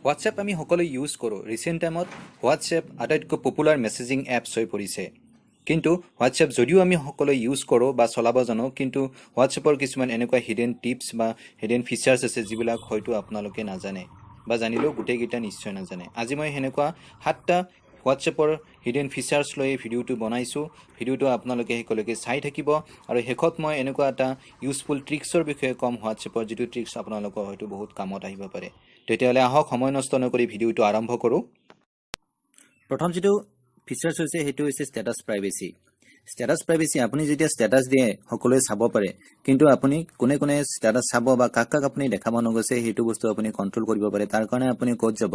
WhatsApp আমি সকলোৱে use কৰোঁ। ৰিচেণ্ট টাইমত হোৱাটছএপ আটাইতকৈ পপুলাৰ মেছেজিং এপছ হৈ পৰিছে। কিন্তু হোৱাটছএপ যদিও আমি সকলোৱে ইউজ কৰোঁ বা চলাব জানো, কিন্তু হোৱাটছএপৰ কিছুমান এনেকুৱা হিডেন টিপছ বা হিডেন ফিচাৰ্ছ আছে, যিবিলাক হয়তো আপোনালোকে নাজানে বা জানিলেও গোটেইকেইটা নিশ্চয় নাজানে। আজি মই সেনেকুৱা সাতটা হোৱাটছএপৰ হিডেন ফিচাৰ্ছ লৈ এই ভিডিঅ'টো বনাইছোঁ। ভিডিঅ'টো আপোনালোকে শেষলৈকে চাই থাকিব আৰু শেষত মই এনেকুৱা এটা ইউজফুল ট্ৰিক্সৰ বিষয়ে ক'ম হোৱাটছএপৰ, যিটো ট্ৰিক্স আপোনালোকৰ হয়তো বহুত কামত আহিব পাৰে। তেতিয়াহ'লে আহক, সময় নষ্ট নকৰি ভিডিঅ'টো আৰম্ভ কৰোঁ। প্ৰথম যিটো ফিচাৰ্ছ হৈছে, সেইটো হৈছে ষ্টেটাছ প্ৰাইভেচি। ষ্টেটাছ প্ৰাইভেচি, আপুনি যেতিয়া ষ্টেটাছ দিয়ে সকলোৱে চাব পাৰে, কিন্তু আপুনি কোনে কোনে ষ্টেটাছ চাব বা কাক কাক আপুনি দেখাব নগৈছে, সেইটো বস্তু আপুনি কণ্ট্ৰল কৰিব পাৰে। তাৰ কাৰণে আপুনি ক'ত যাব?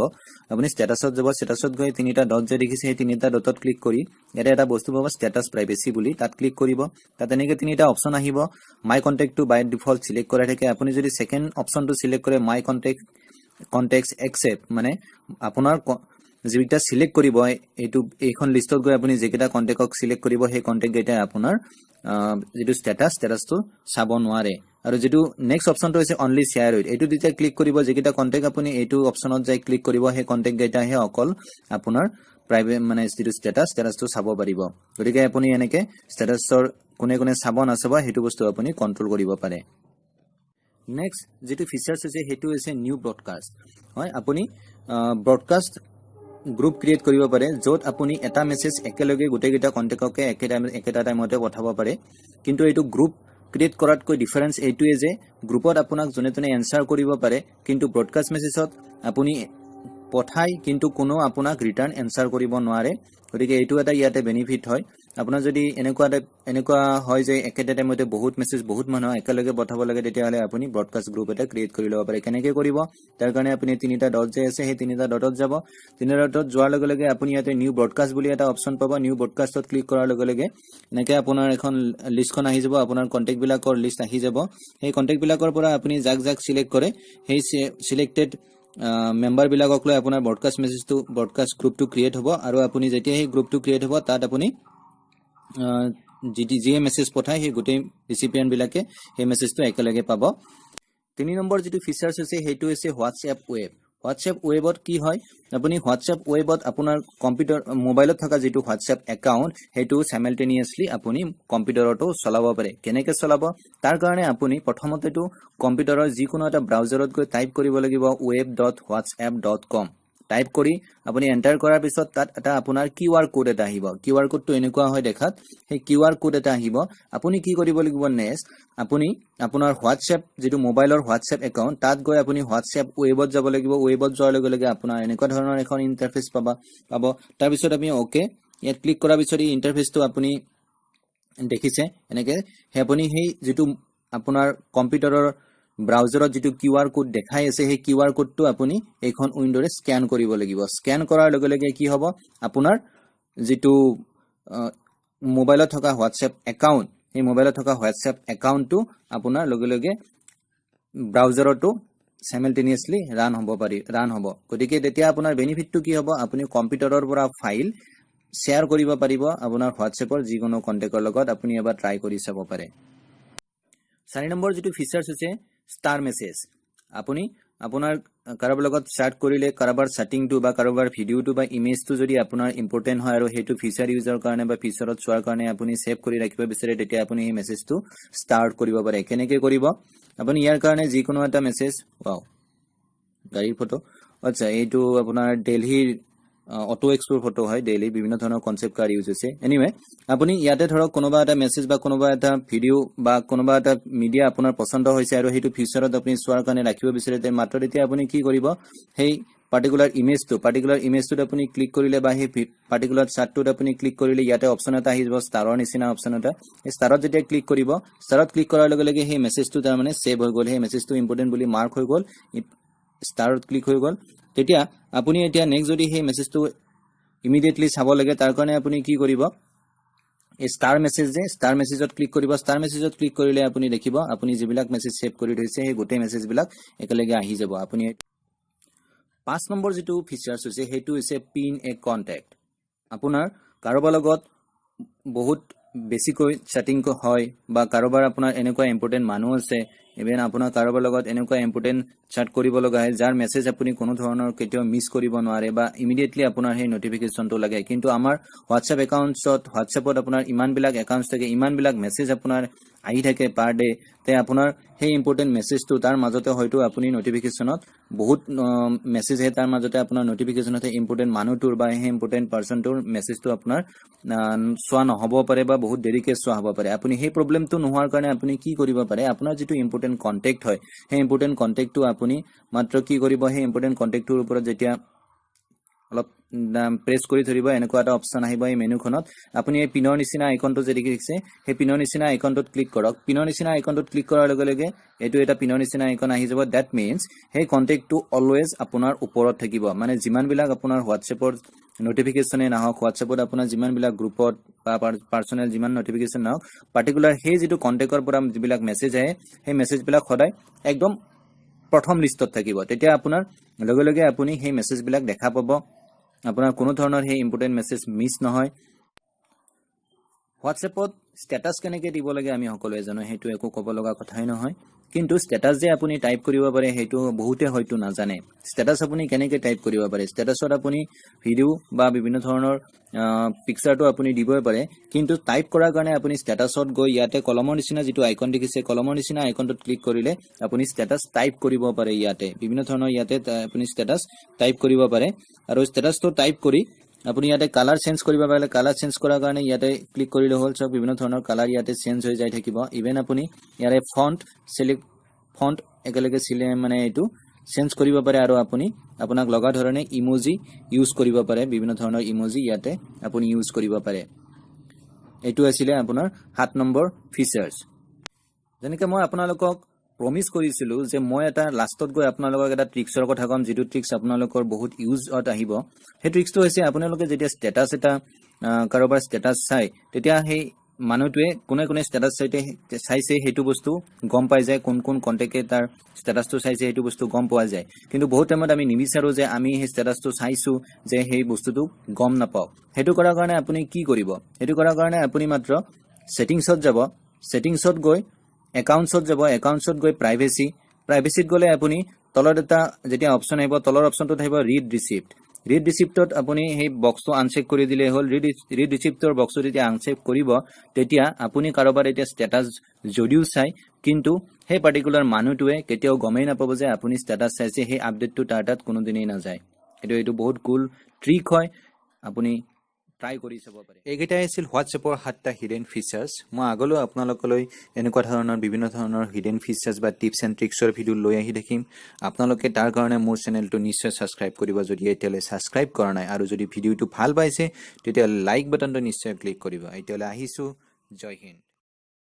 আপুনি ষ্টেটাছত যাব। ষ্টেটাছত গৈ তিনিটা ডট যে দেখিছে, সেই তিনিটা ডটত ক্লিক কৰি ইয়াতে এটা বস্তু পাব ষ্টেটাছ প্ৰাইভেচি বুলি, তাত ক্লিক কৰিব। তাত এনেকৈ তিনিটা অপশ্যন আহিব। মাই কণ্টেক্টটো বাই ডিফল্ট চিলেক্ট কৰাই থাকে। আপুনি যদি ছেকেণ্ড অপশ্যনটো চিলেক্ট কৰে, মাই কণ্টেক্ট এক্সেপ্ট, মানে আপোনাৰ যিকেইটা চিলেক্ট কৰিব, এইটো এইখন লিষ্টত গৈ আপুনি যিকেইটা কণ্টেক্টক চিলেক্ট কৰিব, সেই কণ্টেক্টকেইটাই আপোনাৰ যিটো ষ্টেটাছটো চাব নোৱাৰে। আৰু যিটো নেক্সট অপশ্যনটো হৈছে অনলি শ্বেয়াৰ উইথ, এইটো যেতিয়া ক্লিক কৰিব, যিকেইটা কণ্টেক্ট আপুনি এইটো অপশ্যনত যাই ক্লিক কৰিব, সেই কণ্টেক্টকেইটাহে অকল আপোনাৰ প্ৰাইভেট, মানে যিটো ষ্টেটাছটো চাব পাৰিব। গতিকে আপুনি এনেকৈ ষ্টেটাছৰ কোনে কোনে চাব নাচাব, সেইটো বস্তু আপুনি কণ্ট্ৰল কৰিব পাৰে। নেক্সট যিটো ফিচাৰ্ছ হৈছে, সেইটো হৈছে নিউ ব্ৰডকাষ্ট হয়। আপুনি ব্ৰডকাষ্ট গ্ৰুপ ক্ৰিয়েট কৰিব পাৰে, য'ত আপুনি এটা মেছেজ একেলগে গোটেইকেইটা কণ্টেক্টকে একেটা টাইমতে পঠাব পাৰে। কিন্তু এইটো গ্ৰুপ ক্ৰিয়েট কৰাতকৈ ডিফাৰেঞ্চ এইটোৱে যে গ্ৰুপত আপোনাক যোনে তোনে এনচাৰ কৰিব পাৰে, কিন্তু ব্ৰডকাষ্ট মেছেজত আপুনি পঠাই কিন্তু কোনো আপোনাক ৰিটাৰ্ণ এনচাৰ কৰিব নোৱাৰে। গতিকে এইটো এটা ইয়াতে বেনিফিট হয়। আপোনাৰ যদি এনেকুৱা হয় যে একেটা টাইমতে বহুত মেছেজ বহুত মানুহ একেলগে পঠাব লাগে, তেতিয়াহ'লে আপুনি ব্ৰডকাষ্ট গ্ৰুপ এটা ক্ৰিয়েট কৰি ল'ব পাৰে। কেনেকৈ কৰিব? তাৰ কাৰণে আপুনি তিনিটা ডট যে আছে, সেই তিনিটা ডটত যাব। তিনিটা ডটত যোৱাৰ লগে লগে আপুনি ইয়াতে নিউ ব্ৰডকাষ্ট বুলি এটা অপশ্যন পাব। নিউ ব্ৰডকাষ্টত ক্লিক কৰাৰ লগে লগে এনেকৈ আপোনাৰ এখন লিষ্টখন আহি যাব, আপোনাৰ কণ্টেক্টবিলাকৰ লিষ্ট আহি যাব। সেই কণ্টেক্টবিলাকৰ পৰা আপুনি যাক যাক চিলেক্ট কৰে, সেই চিলেক্টেড মেম্বাৰবিলাকক লৈ আপোনাৰ ব্ৰডকাষ্ট মেছেজটো, ব্ৰডকাষ্ট গ্ৰুপটো ক্ৰিয়েট হ'ব। আৰু আপুনি যেতিয়া সেই গ্ৰুপটো ক্ৰিয়েট হ'ব, তাত আপুনি যিয়ে মেছেজ পঠায়, সেই গোটেই ৰিচিপিয়েণ্টবিলাকে সেই মেছেজটো একেলগে পাব। 3 নম্বৰ যিটো ফিচাৰ্ছ হৈছে, সেইটো হৈছে হোৱাটছএপ ৱেব। হোৱাটছএপ ৱেবত কি হয়? আপুনি হোৱাটছএপ ৱেবত আপোনাৰ কম্পিউটাৰ, মোবাইলত থকা যিটো হোৱাটছএপ একাউণ্ট, সেইটো চাইমেলটেনিয়াছলি আপুনি কম্পিউটাৰতো চলাব পাৰে। কেনেকৈ চলাব? তাৰ কাৰণে আপুনি প্ৰথমতেতো কম্পিউটাৰৰ যিকোনো এটা ব্ৰাউজাৰত গৈ টাইপ কৰিব লাগিব web.whatsapp.com। Type কৰি আপুনি এণ্টাৰ কৰাৰ পিছত তাত এটা আপোনাৰ কিউ আৰ কোড এটা আহিব। কিউ আৰ কোডটো এনেকুৱা হয় দেখাত। সেই কিউ আৰ কোড এটা আহিব। আপুনি কি কৰিব লাগিব নেক্সট? আপুনি আপোনাৰ হোৱাটছএপ, যিটো মোবাইলৰ হোৱাটছএপ একাউণ্ট, তাত গৈ আপুনি হোৱাটছএপ ৱেবত যাব লাগিব। ৱেবত যোৱাৰ লগে লগে আপোনাৰ এনেকুৱা ধৰণৰ এখন ইণ্টাৰফেচ পাব। তাৰপিছত আপুনি অ'কে ইয়াত ক্লিক কৰাৰ পিছত এই ইণ্টাৰফেচটো আপুনি দেখিছে এনেকে। সেই আপুনি সেই যিটো আপোনাৰ কম্পিউটাৰৰ ব্ৰাউজাৰত যিটো কিউ আৰ কোড দেখাই আছে, সেই কিউ আৰ কোডটো আপুনি এইখন উইণ্ড'ৰে স্কেন কৰিব লাগিব। স্কেন কৰাৰ লগে লগে কি হ'ব? আপোনাৰ যিটো মোবাইলত থকা হোৱাটছএপ একাউণ্ট, সেই মোবাইলত থকা হোৱাটছএপ একাউণ্টটো আপোনাৰ লগে লগে ব্ৰাউজাৰতো চাইমেলটেনিয়াছলি ৰান হ'ব। গতিকে তেতিয়া আপোনাৰ বেনিফিটটো কি হ'ব? আপুনি কম্পিউটাৰৰ পৰা ফাইল শ্বেয়াৰ কৰিব পাৰিব আপোনাৰ হোৱাটছএপৰ যিকোনো কণ্টেক্টৰ লগত। আপুনি এবাৰ ট্ৰাই কৰি চাব পাৰে। 4 নম্বৰ যিটো ফিচাৰ্ছ হৈছে ষ্টাৰ মেছেজ। আপুনি আপোনাৰ কাৰোবাৰ লগত চেট কৰিলে কাৰোবাৰ চেটিংটো বা কাৰোবাৰ ভিডিঅ'টো বা ইমেজটো যদি আপোনাৰ ইম্পৰ্টেণ্ট হয় আৰু সেইটো ফিউচাৰ ইউজৰ কাৰণে বা ফিউচাৰত চোৱাৰ কাৰণে আপুনি ছেভ কৰি ৰাখিব বিচাৰে, তেতিয়া আপুনি সেই মেছেজটো ষ্টাৰ কৰিব পাৰে। কেনেকৈ কৰিব আপুনি? ইয়াৰ কাৰণে যিকোনো এটা মেছেজ, ৱাও, গাড়ীৰ ফটো, আচ্ছা, এইটো আপোনাৰ দেলহিৰ অটো এক্সপ'ৰ ফটো হয়। দেলহিৰ বিভিন্ন ধৰণৰ কনচেপ্ট কাৰ ইউজ হৈছে। এনিৱে, আপুনি ইয়াতে ধৰক কোনোবা এটা মেছেজ বা কোনোবা এটা ভিডিঅ' বা কোনোবা এটা মিডিয়া আপোনাৰ পচন্দ হৈছে আৰু সেইটো ফিউচাৰত আপুনি চোৱাৰ কাৰণে ৰাখিব বিচাৰে, মাত্ৰ তেতিয়া আপুনি কি কৰিব? সেই পাৰ্টিকুলাৰ ইমেজটোত আপুনি ক্লিক কৰিলে বা সেই পাৰ্টিকুলাৰ চাৰ্টটোত আপুনি ক্লিক কৰিলে ইয়াতে অপশ্যন এটা আহি যাব, ষ্টাৰৰ নিচিনা অপশ্যন এটা। সেই ষ্টাৰত যেতিয়া ক্লিক কৰিব, ষ্টাৰত ক্লিক কৰাৰ লগে লগে সেই মেছেজটো তাৰমানে ছেভ হৈ গ'ল। সেই মেছেজটো ইম্পৰ্টেণ্ট বুলি মাৰ্ক হৈ গ'ল, ষ্টাৰত ক্লিক হৈ গ'ল। তেতিয়া আপুনি এতিয়া নেক্সট যদি সেই মেছেজটো ইমিডিয়েটলি চাব লাগে, তাৰ কাৰণে আপুনি কি কৰিব? এই ষ্টাৰ মেছেজ যে, ষ্টাৰ মেছেজত ক্লিক কৰিব। ষ্টাৰ মেছেজত ক্লিক কৰিলে আপুনি দেখিব, আপুনি যিবিলাক মেছেজ ছেভ কৰি থৈছে, সেই গোটেই মেছেজবিলাক একেলগে আহি যাব। আপুনি 5 নম্বৰ যিটো ফিচাৰ্ছ হৈছে, সেইটো হৈছে পিন এ কণ্টেক্ট। আপোনাৰ কাৰোবাৰ লগত বহুত বেছিকৈ চেটিং হয় বা কাৰোবাৰ আপোনাৰ এনেকুৱা ইম্পৰ্টেণ্ট মানুহ আছে, ইভেন আপোনাৰ কাৰোবাৰ লগত এনেকুৱা ইম্পৰ্টেণ্ট চাট কৰিব লগা হয়, যাৰ মেছেজ আপুনি কোনো ধৰণৰ কেতিয়াও মিছ কৰিব নোৱাৰে বা ইমিডিয়েটলি আপোনাৰ সেই নটিফিকেশ্যনটো লাগে। কিন্তু আমাৰ হোৱাটছএপ একাউণ্টছত, হোৱাটছএপত আপোনাৰ ইমানবিলাক একাউণ্টছ থাকে, ইমানবিলাক মেছেজ আপোনাৰ আহি থাকে পাৰ ডে', তে আপোনাৰ সেই ইম্পৰ্টেণ্ট মেছেজটো তাৰ মাজতে হয়তো আপুনি নটিফিকেশ্যনত বহুত মেছেজ আহে, তাৰ মাজতে আপোনাৰ নটিফিকেশ্যনত সেই ইম্পৰ্টেণ্ট মানুহটোৰ বা সেই ইম্পৰ্টেণ্ট পাৰ্চনটোৰ মেছেজটো আপোনাৰ চোৱা নহ'ব পাৰে বা বহুত দেৰিকৈ চোৱা হ'ব পাৰে। আপুনি সেই প্ৰব্লেমটো নোহোৱাৰ কাৰণে আপুনি কি কৰিব পাৰে? আপোনাৰ যিটো ইম্পৰ্টেণ্ট কণ্টেক্ট হয়, সেই ইম্পৰ্টেণ্ট কণ্টেক্টটো আপুনি মাত্ৰ কি কৰিব, সেই ইম্পৰ্টেণ্ট কণ্টেক্টটোৰ ওপৰত যেতিয়া অলপ প্ৰেছ কৰি ধৰিব, এনেকুৱা এটা অপশ্যন আহিব। এই মেনুখনত আপুনি এই পিনৰ নিচিনা আইকনটো যে দেখিছে, সেই পিনৰ নিচিনা আইকনটোত ক্লিক কৰক। পিনৰ নিচিনা আইকনটোত ক্লিক কৰাৰ লগে লগে এইটো এটা পিনৰ নিচিনা আইকন আহি যাব। That means সেই কণ্টেক্টটো অলৱেজ আপোনাৰ ওপৰত থাকিব। মানে যিমানবিলাক আপোনাৰ হোৱাটছএপৰ নটিফিকেশ্যনে নাহক, হোৱাটছএপত আপোনাৰ যিমানবিলাক গ্ৰুপত বা পাৰ্চনেল যিমান নটিফিকেশ্যন নাহক, পাৰ্টিকুলাৰ সেই যিটো কণ্টেক্টৰ পৰা যিবিলাক মেছেজ আহে, সেই মেছেজবিলাক সদায় একদম প্ৰথম লিষ্টত থাকিব। তেতিয়া আপোনাৰ লগে লগে আপুনি সেই মেছেজবিলাক দেখা পাব, আপোনাৰ কোনো ধৰণৰ সেই ইম্পৰ্টেণ্ট মেছেজ মিছ নহয়। হোৱাটছএপত ষ্টেটাছ কেনেকৈ দিব লাগে আমি সকলোৱে জানো, সেইটো একো ক'ব লগা কথাই নহয়। কিন্তু ষ্টেটাছ যে আপুনি টাইপ কৰিব পাৰে, সেইটো বহুতে হয়তো নাজানে। ষ্টেটাছ আপুনি কেনেকৈ টাইপ কৰিব পাৰে? ষ্টেটাছত আপুনি ভিডিঅ' বা বিভিন্ন ধৰণৰ পিকচাৰটো আপুনি দিবই পাৰে, কিন্তু টাইপ কৰাৰ কাৰণে আপুনি ষ্টেটাছত গৈ ইয়াতে কলমৰ নিচিনা যিটো আইকন দেখিছে, কলমৰ নিচিনা আইকনটোত ক্লিক কৰিলে আপুনি ষ্টেটাছ টাইপ কৰিব পাৰে। ইয়াতে বিভিন্ন ধৰণৰ ইয়াতে আপুনি ষ্টেটাছ টাইপ কৰিব পাৰে আৰু ষ্টেটাছটো টাইপ কৰি আপুনি ইয়াতে কালাৰ চেঞ্জ কৰিব পাৰিলে, কালাৰ চেঞ্জ কৰাৰ কাৰণে ইয়াতে ক্লিক কৰিলে হ'ল। চব বিভিন্ন ধৰণৰ কালাৰ ইয়াতে চেঞ্জ হৈ যাই থাকিব। ইভেন আপুনি ইয়াৰে ফণ্ট চিলেক্ট, ফণ্ট একেলগে চিলে মানে এইটো চেঞ্জ কৰিব পাৰে আৰু আপুনি আপোনাক লগা ধৰণে ইম'জি ইউজ কৰিব পাৰে। বিভিন্ন ধৰণৰ ইম'জি ইয়াতে আপুনি ইউজ কৰিব পাৰে। এইটো আছিলে আপোনাৰ 7 নম্বৰ ফিচাৰ্ছ। যেনেকৈ মই আপোনালোকক প্ৰমিছ কৰিছিলোঁ যে মই এটা লাষ্টত গৈ আপোনালোকক এটা ট্ৰিক্সৰ কথা ক'ম, যিটো ট্ৰিক্স আপোনালোকৰ বহুত ইউজত আহিব। সেই ট্ৰিক্সটো হৈছে, আপোনালোকে যেতিয়া ষ্টেটাছ এটা কাৰোবাৰ ষ্টেটাছ চাই, তেতিয়া সেই মানুহটোৱে কোনে কোনে ষ্টেটাছ চাইছে সেইটো বস্তু গম পাই যায়। কোন কোন কণ্টেক্টে তাৰ ষ্টেটাছটো চাইছে, সেইটো বস্তু গম পোৱা যায়। কিন্তু বহুত টাইমত আমি নিবিচাৰোঁ যে আমি সেই ষ্টেটাছটো চাইছোঁ যে সেই বস্তুটো গম নাপাওঁ। সেইটো কৰাৰ কাৰণে আপুনি কি কৰিব? সেইটো কৰাৰ কাৰণে আপুনি মাত্ৰ ছেটিংছত যাব। ছেটিংছত গৈ একাউণ্টছত যাব। একাউণ্টছত গৈ প্ৰাইভেচি, প্ৰাইভেচিত গ'লে আপুনি তলত এটা যেতিয়া অপশ্যন আহিব, তলৰ অপশ্যনটোত আহিব ৰিড ৰিচিপ্ট। ৰিড ৰিচিপ্টত আপুনি সেই বক্সটো আনচেক কৰি দিলেই হ'ল। ৰিড ৰিচিপ্টৰ বক্সটো যেতিয়া আনচেক কৰিব, তেতিয়া আপুনি কাৰোবাৰ এতিয়া ষ্টেটাছ যদিও চাই, কিন্তু সেই পাৰ্টিকুলাৰ মানুহটোৱে কেতিয়াও গমেই নাপাব যে আপুনি ষ্টেটাছ চাইছে। সেই আপডেটটো তাৰ তাত কোনোদিনেই নাযায়। এইটো বহুত কুল ট্ৰিক হয়, আপুনি ট্ৰাই কৰি চাব পাৰে। এইকেইটাই আছিল হোৱাটছএপৰ সাতটা হিডেন ফিচাৰ্ছ। মই আগলৈও আপোনালোকলৈ এনেকুৱা ধৰণৰ বিভিন্ন ধৰণৰ হিডেন ফিচাৰ্ছ বা টিপছ এণ্ড ট্ৰিক্সৰ ভিডিঅ' লৈ আহি থাকিম। আপোনালোকে তাৰ কাৰণে মোৰ চেনেলটো নিশ্চয় ছাবস্ক্ৰাইব কৰিব, যদি এতিয়ালৈ ছাবস্ক্ৰাইব কৰা নাই। আৰু যদি ভিডিঅ'টো ভাল পাইছে, তেতিয়াহ'লে লাইক বাটনটো নিশ্চয় ক্লিক কৰিব। এতিয়ালৈ আহিছোঁ, জয় হিন্দ।